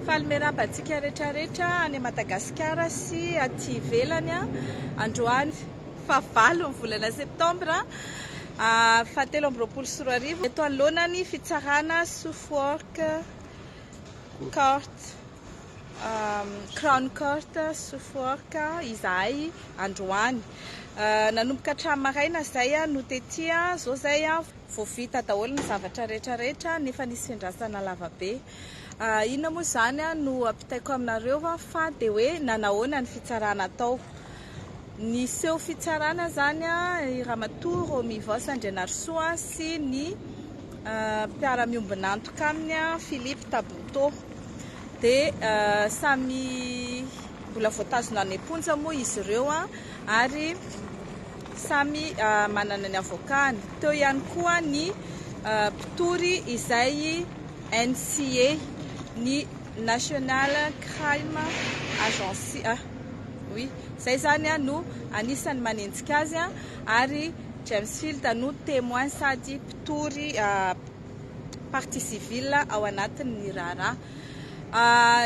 Faly miarahaba antsika rehetra rehetra any Madagasikara sy aty ivelany. Androany fahavalo ny volana septambra faha-2023, eto anoloana ny fitsarana Southwark Court, Crown Court Southwark izahay androany. Nanomboka hatramin'ny maraina izay no tety, izao izay vao vita daholo ny zavatra rehetra rehetra nefa nisy fiandrasana lavabe. Inona moa izany no ampitaiko aminareo fa dia hoe nanahoana ny fitsarana atao. Niseho fitsarana izany i Ramatoa Romy Voos Andrianarisoa sy ny mpiara-miombon'antoka aminy Philippe Tabuteau. Dia samy mbola voatazona any am-ponja moa izy ireo ary samy manana ny avocat-ny. Teo ihany koa ny mpitory izay NCA, ny National Crime Agency, oui, izay izany no anisan'ny manenjika azy ary James Field no témoin sady mpitory partie civile ao anatin'ny raharaha.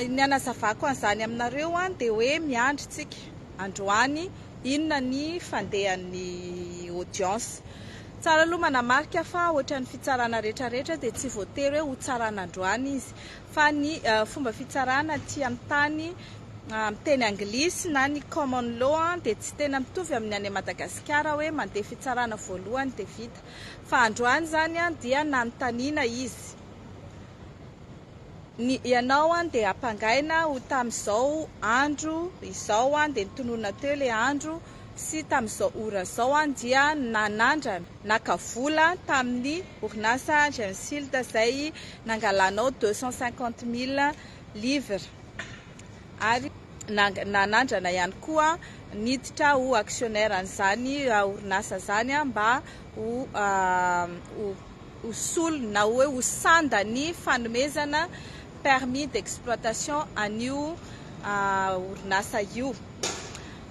Ny hanazavako an'izany aminareo dia hoe miandry tsika androany inona ny fandehan'ny audience. Tsara aloha manamarika fa ohatran'ny fitsarana rehetra rehetra dia tsy voatery hoe ho tsarana androany izy fa ny fomba fitsarana aty amin'ny tany miteny anglisy na ny common law dia tsy tena mitovy amin'ny any Madagasikara hoe mandeha fitsarana voalohany dia vita fa androany izany dia nanontaniana izy ny ianao dia ampangaina ho tamin'izao andro izao dia nitonona teo ilay andro sy tamin'izao ora izao dia nanandrana naka vola tamin'ny orinasa Gemsfield izay nangalanao 250 000 livres ary nanandrana ihany koa niditra ho actionnaire an'izany orinasa izany mba ho ho solony na hoe ho sandany fanomezana permis d'exploitation an'io orinasa io.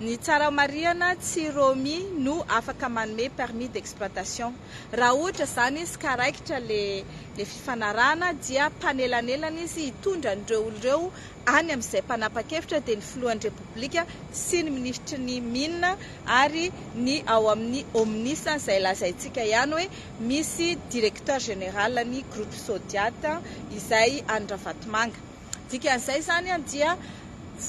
Ny tsara homarihana, tsy Romy no afaka manome permis d'exploitation. Raha ohatra izany izy ka raikitra le le fifanarahana dia mpanelanelana izy hitondra an'ireo olona ireo any amin'izay mpanapa-kevitra dia ny filohan'ny Repoblika sy ny minisitry ny mines ary ny ao amin'ny OMNIS izay lazaintsika ihany hoe misy directeur général ny groupe Sodiat izay any Ravatomanga. Dikan'izay izany dia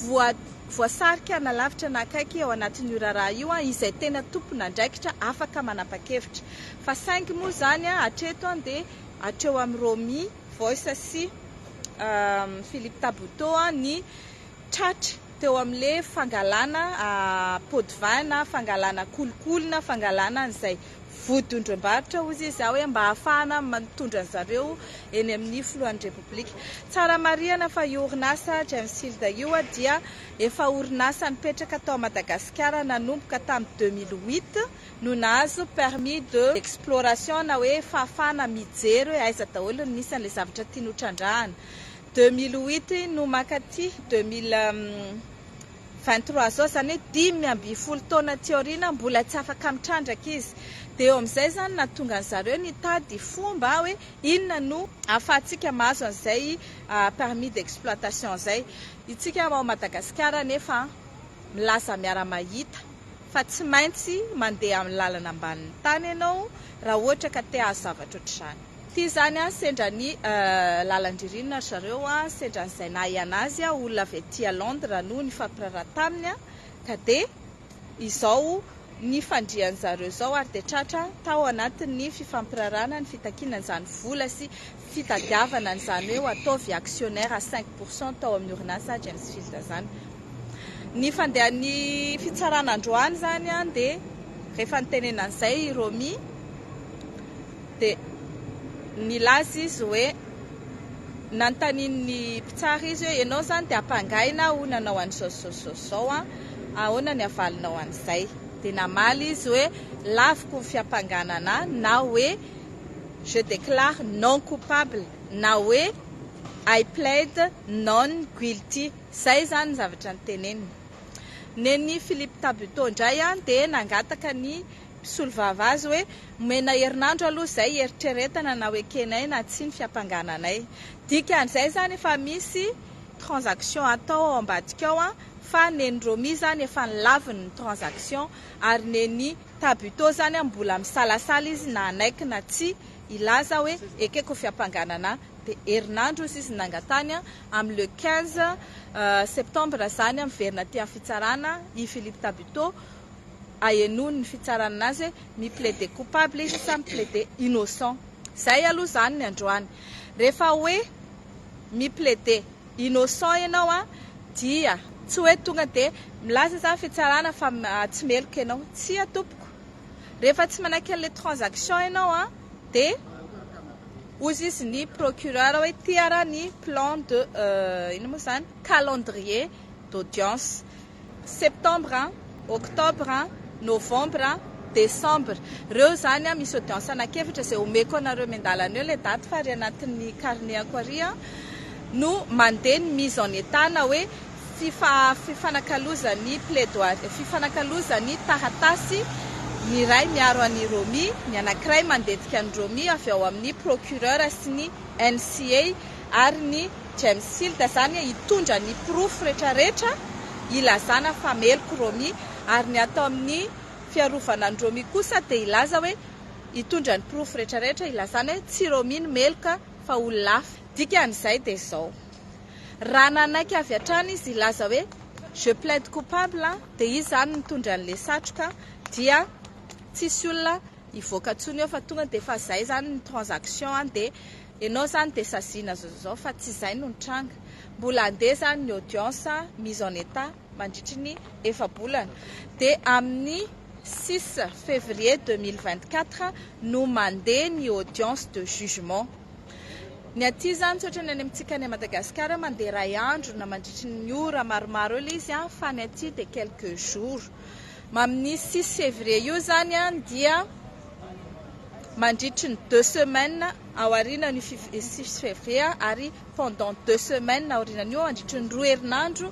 voa voasarika na lavitra na akaiky ao anatin'io raharaha io izay tena tompon'andraikitra afaka manapa-kevitra. Fa saingy moa izany hatreto dia hatreo amin'i Romy Voice sy Philippe Tabuteau ny tratra teo amin'ilay fangalana pot de vin na fangalana kolikoly na fangalana an'izay Vodiondrim-barotra hozy izy hoe mba hahafahana mitondra an zareo eny amin'ny filohan'ny Repoblika. Tsara marihana fa io orinasa James Field io dia efa orinasa nipetraka tao Madagasikara nanomboka tamin'ny 2008 no nahazo permis de exploration na hoe fahafahana mijery hoe aiza daholo ny misy an'ilay zavatra tiany ho trandrahana. 2008 no mankaty 2023 zao, izany hoe 15 taona aty aoriana mbola tsy afaka mitrandraka izy. Dia eo amin'izay izany nahatonga an zareo nitady fomba hoe inona no ahafahantsika mahazo an'izay permis d'exploitation izay. Itsika ao Madagasikara anefa milaza miara-mahita fa tsy maintsy mandeha amin'ny lalana ambanin'ny tany ianao raha ohatra ka te hahazo zavatra ohatr'izany. Ity izany sendra ny lalan-dririnina ry zareo, sendra an'izay nahay an'azy, olona avy aty Londres no nifampiraharaha taminy ka dia izao nifandrian-dry zareo izao ary dia tratra tao anatin'ny fifampiraharahana ny fitakiana an'izany vola sy fitadiavana an'izany hoe ho ataovy actionnaire à 5% tao amin'ny orinasa James Field izany. Ny fandehan'ny fitsarana androany izany dia rehefa nitenenana an'izay i Romy dia nilaza izy hoe nanontanian'ny mpitsara izy hoe ianao izany dia ampangaina ho nanao an'izao sy izao sy izao an, ahoana ny havalinao an'izay? Dia namaly izy hoe laviko ny fiampangana anà na hoe je déclare non coupable na hoe I plead non guilty. Izay izany ny zavatra noteneniny. Nen'i Philippe Tabuteau indray dia nangataka ny mpisolovava azy hoe omena herinandro aloha izay hieritreretana na ho ekenay na tsia ny fiampangana anay. Dikan'izay izany efa misy. transaction atao ao ambadika ao fa neny Romy zany efa nilaviny ny transaction ary neny Tabuteau zany mbola misalasala izy na hanaiky na tsy hilaza hoe ekeko fiampanganana. Dia herinandro izy izy nangatany amin'ny le 15 septembre zany miverina aty amin'ny fitsarana i Philippe Tabuteau, ahenoany ny fitsarana anazy hoe mi-plaider coupable izy sa mi-plaider innocent. Zay aloha zany ny androany. Rehefa hoe mi-plaider innocent ianao dia tsy hoe tonga dia milaza zany fitsarana fa tsy meloka ianao. Tsia tompoko. Rehefa tsy manaiky an'ilay transaction ianao dia hozy izy ny procureur hoe ty ara ny plan de ino moa zany, calendrier d'audience: septembre, octobre, novembre, décembre. Reo zany misy audience anakefatra izay omeko anareo miandalana eo le daty, fa ary anatin'ny carnet-ako ary no mandeha ny mise en état na hoe fifanakalozany plaidoirie, fifanakalozany taratasy. Ny ray miaro an'i Romy, ny anankiray mandetika ny Romy avy ao amin'ny procureur sy ny NCA, ary ny James Field zany hitondra ny porofo rehetrarehetra ilazana fa meloko Romy, ary ny atao amin'ny fiarovana ny Romy kosa dia hilaza hoe hitondra ny porofo rehetrarehetra ilazana hoe tsy Romy no meloka fa olona hafa. Dikan'izay dia izao: raha nanaiky avy hatrany izy hilaza hoe "je plaide coupable", dia izy zany mitondra an'le satroka, dia tsisy olona hivoaka intsony eo fa tonga dia efa zay zany ny transaction, dia ianao zany dia saziana zao zao. Fa tsy izay no nitranga. Mbola andeha zany ny audience mise en état mandritry ny efa-bolana, dia amin'ny 6 février 2024 no mandeha ny audience de jugement. Ny aty zany tsy ohatrany any amintsika any Madagasikara mandeha ray andro na mandritry ny ora maromaro eo le izy fa ny aty dia quelques jours. Amin'ny 6 février io zany dia mandritry ny 2 semaines aorianan'io 6 février, ary pendant 2 semaines aorianan'io, mandritry ny 2 herinandro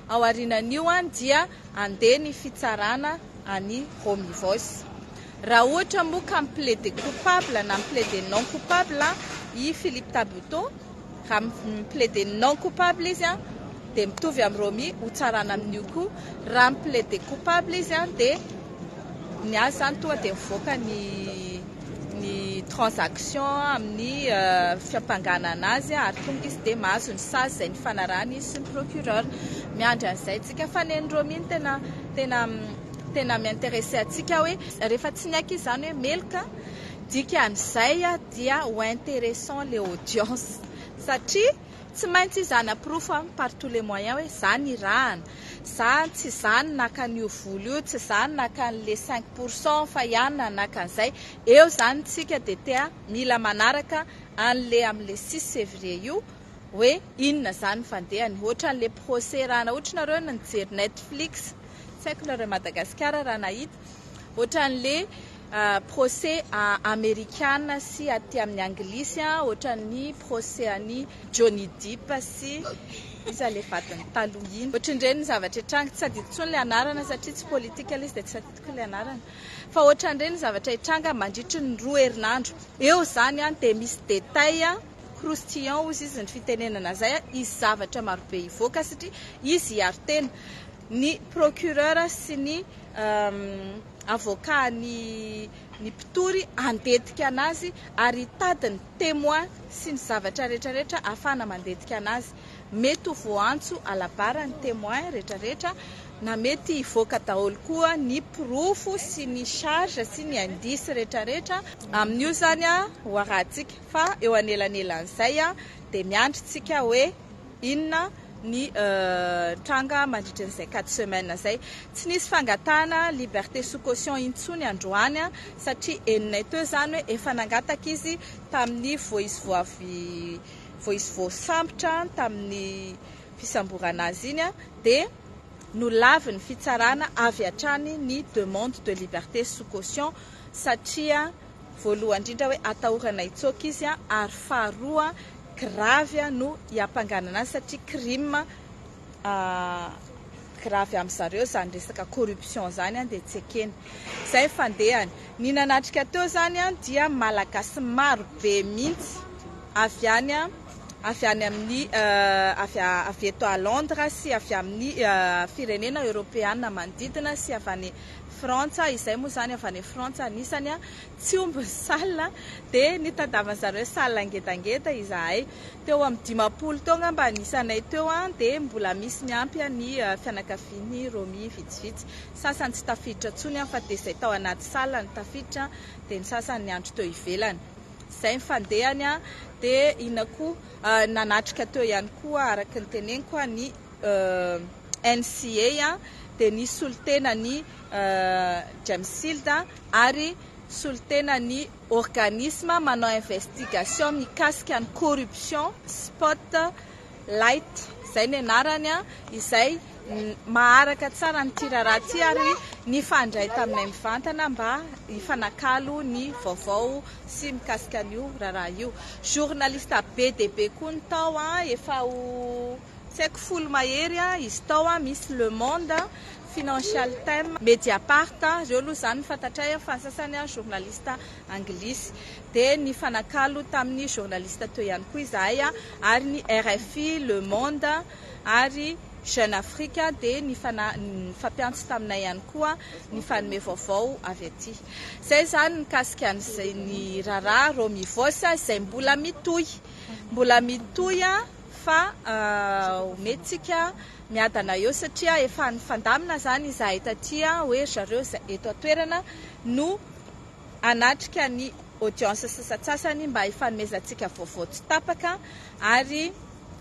aorianan'io dia andeha ny fitsarana any Romy Voos. Raha ohatra moa ka mi-plaider coupable na mi-plaider non coupable i Philippe Tabuteau, raha mi-plaider non coupable izy dia mitovy amin'ny Romy, ho tsarana amin'io koa. Raha mi-plaider coupable izy dia ny azy zany tonga dia mivoaka ny transaction amin'ny fiampangana anazy, ary tonga izy dia mahazo ny sazy izay nifanarahany izy sy ny procureur. Miandry an'izay tsika, fa ny an'i Romy no tena tena tena mi-intéressé atsika, hoe rehefa tsy niaiky izy zany hoe meloka, dikan'izay dia ho intéressant le audience, satria tsy maintsy izy hanaporofo par tous les moyens hoe za nirahana, za tsy zany naka an'io vola io, tsy zany naka an'le 5 % fa ihany nanaka an'izay eo zany. Tsika dia tea mila manaraka an'le amin'le 6 février io hoe inona zany fandehany, ohatra an'le procès raha na ohatra nareo nijery Netflix, tsy haiko nareo Madagasikara raha nahita, ohatran'le procès amerikana sy aty amin'ny anglisy, ohatran'ny procès any Johnny Depp sy iza le vadiny taloha iny, ohatran'ireny ny zavatra hitranga. Tsy tadidiko intsony le anarana satria tsy politika ilay izy, dia tsy tadidiko le anarana, fa ohatran'ireny ny zavatra hitranga mandritry ny 2 herinandro eo zany dia misy détail croustillant ozy izy ny fitenenana zay izy, zavatra marobe hivoaka, satria izy hiaro tena, ny procureur sy ny avocat ny mpitory andetika anazy, ary hitady ny témoin sy ny zavatra rehetrarehetra ahafahana mandetika anazy. Mety ho voantso à la barre ny témoin rehetrarehetra, na mety hivoaka daholo koa ny porofo sy ny charge sy ny indice rehetrarehetra amin'io zany ho arahantsika. Fa eo anelanelan'izay dia miandry tsika hoe inona ny tranga mandritra n'izay 4 semaines zay. Tsy nisy fangatahana liberté sous caution intsony androany satria eninay teo zany hoe efa nangataka izy tamin'ny vo izy voavy vo izy voasambotra tamin'ny fisamborana azy iny dia nolavy ny fitsarana avy hatrany ny demande de liberté sous caution, satria voalohany indrindra hoe atahorana hitsoaka izy ary faharoa grave no hiampanganana azy, satria crime grave amin'zareo zany resaka corruption zany dia tsy ekeny. Zay fandehany. Ny nanatrika teo zany dia malagasy maro be mihitsy avy any. avy any amin'ny avy avy eto a Londres sy avy amin'ny firenena eoropeana manodidina sy avy any Frantsa, izay moa izany avy any Frantsa anisany tsy omby ny salle dia nitadiavan zareo salle ngedangeda izahay. Teo amin'ny 50 teo angamba ny isanay teo dia mbola misy miampy ny fianakavian'i Romy vitsivitsy. Sasany tsy tafiditra intsony fa dia izay tao anaty salle no tafiditra dia ny sasany niandry teo ivelany. Izay ny fandehany dia inona koa nanatrika teo ihany koa araka ny teneniko ny NCA dia ny solontena ny James Shield ary solontena ny organisme manao investigation mikasika ny corruption Spot Light izay ny anarany izay maharaka tsara an'ity raharaha ity ary nifandray taminay mivantana mba hifanakalo ny vaovao sy mikasika an'io raharaha io. Journaliste be dia be koa ny tao, efa ho tsy haiko 10 mahery izy tao, misy Le Monde, Financial Times, Mediapart, ireo aloha izany no fantatray fa ny sasany journaliste anglisy. Dia nifanakalo tamin'ny journaliste teo ihany koa izahay ary ny RFI, Le Monde ary Jeune Afrique dia nifampiantso taminay ihany koa nifanome vaovao avy aty. Izay izany mikasika an'izay ny raharaha Romy Voos izay mbola mitohy. Mbola mitohy fa omentsika miadana eo satria efa nifandamina izany izahay taty hoe ry zareo izay eto an-toerana no hanatrika ny audience sasantsasany mba hifanomezantsika vaovao tsy tapaka ary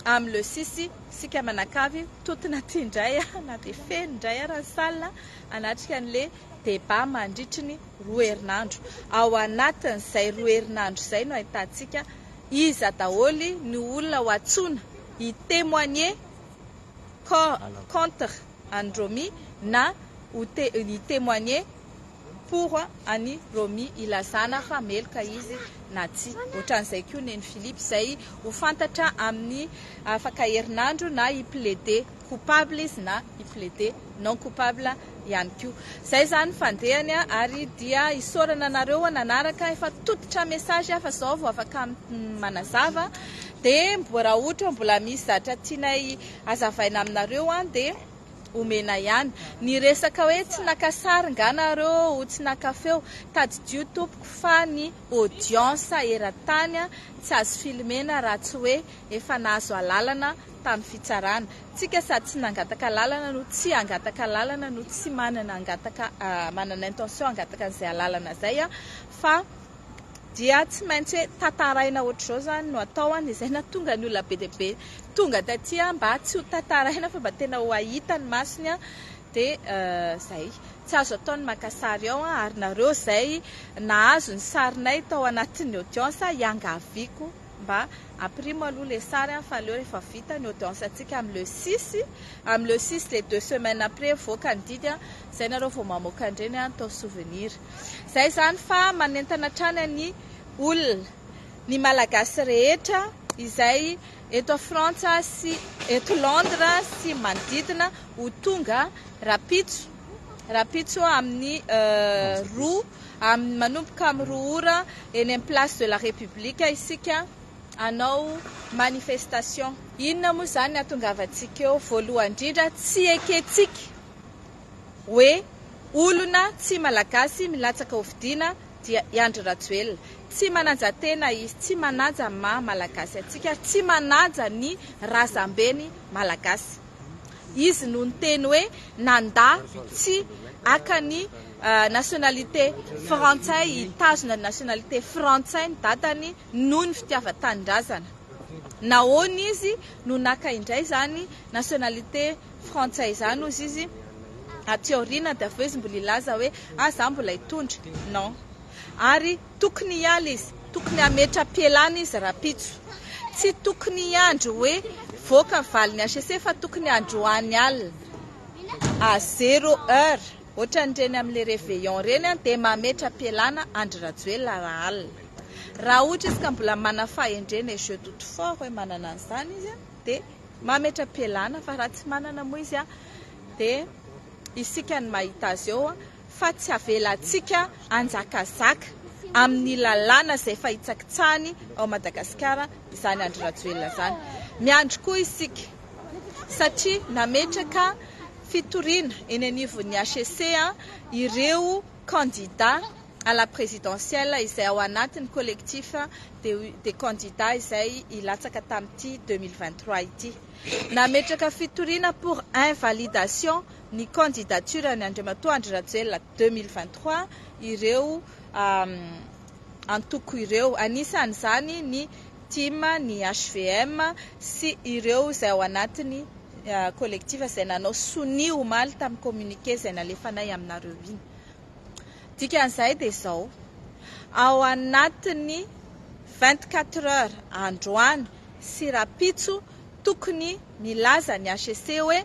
amin'ny le six isika manakavy tontona aty indray na dia feno indray ara ny salle hanatrika an'le débat mandritry ny 2 herinandro. Ao anatin'izay 2 herinandro izay no ahitantsika iza daholo ny olona ho antsoina hi-témoigner contre an'i Romy na ho hi-témoigner pour an'i Romy ilazana fa meloka izy na tsia. Ohatran'izay koa Neny Philippe izay ho fantatra amin'ny afaka herinandro na hi-plaider coupable izy na hi-plaider non coupable ihany koa. Izay izany ny fandehany ary dia isaorana anareo nanaraka, efa tototra message aho fa izao vao afaka manazava dia mbo raha ohatra mbola misy zavatra tianay hazavaina aminareo dia omena ihany. Ny resaka hoe tsy naka sary nga nareo, tsy naka feo, tadidio tompoko fa ny audience eran-tany tsy azo filmena raha tsy hoe efa nahazo alalana tamin'ny fitsarana. Tsika sady tsy nangataka alalana no tsy hangataka alalana no tsy manana hangataka manana intention hangataka an'izay alalana izay fa dia tsy maintsy hoe tantaraina ohatr'izao izany no atao an, izay nahatonga ny olona be dia be tonga taty mba tsy ho tantaraina fa mba tena ho hahita ny masony dia izay. Tsy azo atao ny maka sary ao ary nareo izay nahazo ny sarinay tao anatin'ny audience iangaviako mba ampirimo aloha ilay sary fa aleo rehefa vita ny audience antsika amin'ny le six, amin'ny le six le deux semaines après mivoaka ny didy izay nareo vao mamoaka an'ireny atao souvenir. Izay izany fa manentana hatrany ny olona, ny Malagasy rehetra izay eto Frantsa sy eto Londres sy manodidina ho tonga rahampitso, rahampitso amin'ny roa, amin'ny manomboka amin'ny 2 ora eny amin'ny Place de la République isika hanao manifestation. Inona moa izany ny hahatongavantsika eo? Voalohany indrindra tsy ekentsika hoe olona tsy Malagasy milatsaka hofidiana dia i Andry Rajoelina. Tsy manaja tena izy, tsy manaja ny maha Malagasy antsika ary tsy manaja ny razambeny Malagasy. Izy no niteny hoe nandà tsy haka ny nationalité frantsay, hitazona ny nationalité frantsay ny dadany noho ny fitiavan-tanindrazana. Nahoana izy no naka indray izany nationalité frantsay izany hozy izy aty aoriana dia avy eo izy mbola hilaza hoe ah za mbola hitondra. Non. Ary tokony hiala izy, tokony hametra-pialana izy rahampitso. Tsy tokony hiandry hoe voaka ny valin'ny HCC fa tokony androany alina à zéro heure ohatran'ireny amin'ilay réveillon ireny dia mametra-pialana Andry Rajoelina raha alina. Raha ohatra izy ka mbola manana fahendrena et je doute fort hoe manana an'izany izy dia mametra-pialana fa raha tsy manana moa izy dia isika no mahita azy eo fa tsy avelantsika hanjakazaka. amin'ny lalàna izay efa hitsakitsahany ao Madagasikara izany Andry Rajoelina izany. Miandry koa isika satria nametraka fitoriana eny anivon'ny HCC ireo kandida à la présidentielle izay ao anatin'ny collectif des candidats izay hilatsaka tamin'ity 2023 ity. Nametraka fitoriana pour invalidation ny candidature an'i Andriamatoa Andry Rajoelina 2023 ireo antoko ireo. Anisan'izany ny tim, ny hvm sy ireo izay ao anatin'ny collectif izay nanao sonia omaly tamin'ny communiqué izay nalefanay aminareo iny. Dikan'izay dia izao, ao anatin'ny 24 heures androany sy rahampitso tokony milaza ny HCC hoe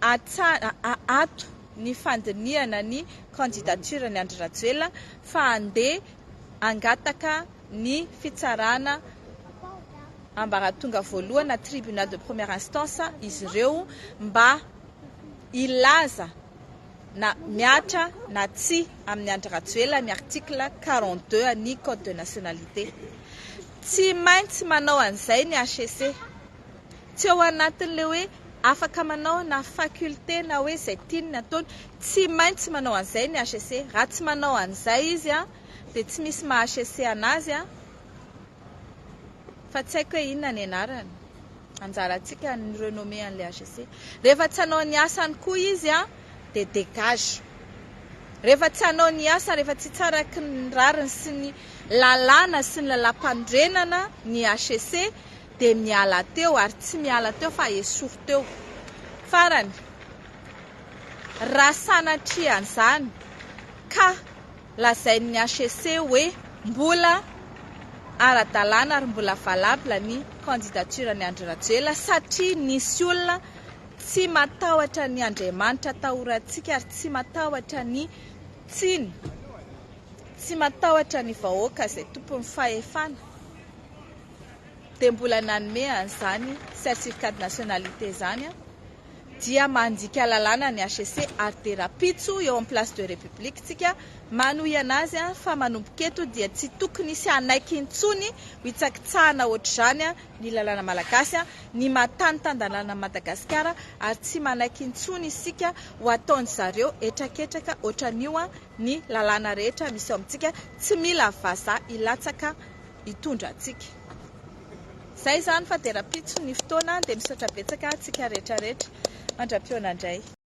ato ny fandinihana ny candidature ny Andry Rajoelina fa handeha hangataka ny fitsarana ambaratonga voalohany na tribunal de première instance izy ireo mba hilaza na mihatra na tsia amin'i Andry Rajoelina ny article 42 an'ny code de nationalité. Tsy maintsy manao an'izay ny HCC. Tsy ao anatin'ilay hoe afaka manao na faculté na hoe izay tiany ny ataony. Tsy maintsy manao an'izay ny HCC. Raha tsy manao an'izay izy dia tsy misy maha HCC anazy fa tsy haiko hoe inona ny anarany. Anjarantsika ny renommé an'ilay HCC. Rehefa tsy hanao ny asany koa izy dia dégage. Rehefa tsy hanao ny asa, rehefa tsy tsaraky ny rariny sy ny lalàna sy ny lalàmpanorenana ny HCC dia miala teo ary tsy miala teo fa esory teo. Farany, raha sanatria an'izany ka lazain'ny HCC hoe mbola ara-dalàna ary mbola valable ny candidature an'i Andry Rajoelina satria nisy olona tsy matahotra ny Andriamanitra atahorantsika ary tsy matahotra ny tsiny, tsy matahotra ny vahoaka izay tompon'ny fahefana dia mbola nanome an'izany certificat de nationalité izany dia mandika lalàna ny HCC ary dia rapitso eo amin'ny place de république tsika manohy anazy fa manomboka eto dia tsy tokony hisy hanaiky intsony ho hitsakitsahana ohatr'izany ny lalàna malagasy, ny maha tany tan-dalàna an'i Madagasikara ary tsy manaiky intsony isika ho ataon-dry zareo hetraketraka ohatran'io ny lalàna rehetra misy ao amintsika, tsy mila vazaha hilatsaka hitondra antsika. Zay izany fa dia rahampitso ny fotoana dia misaotra betsaka antsika rehetra rehetra. Mandra-pihaona indray.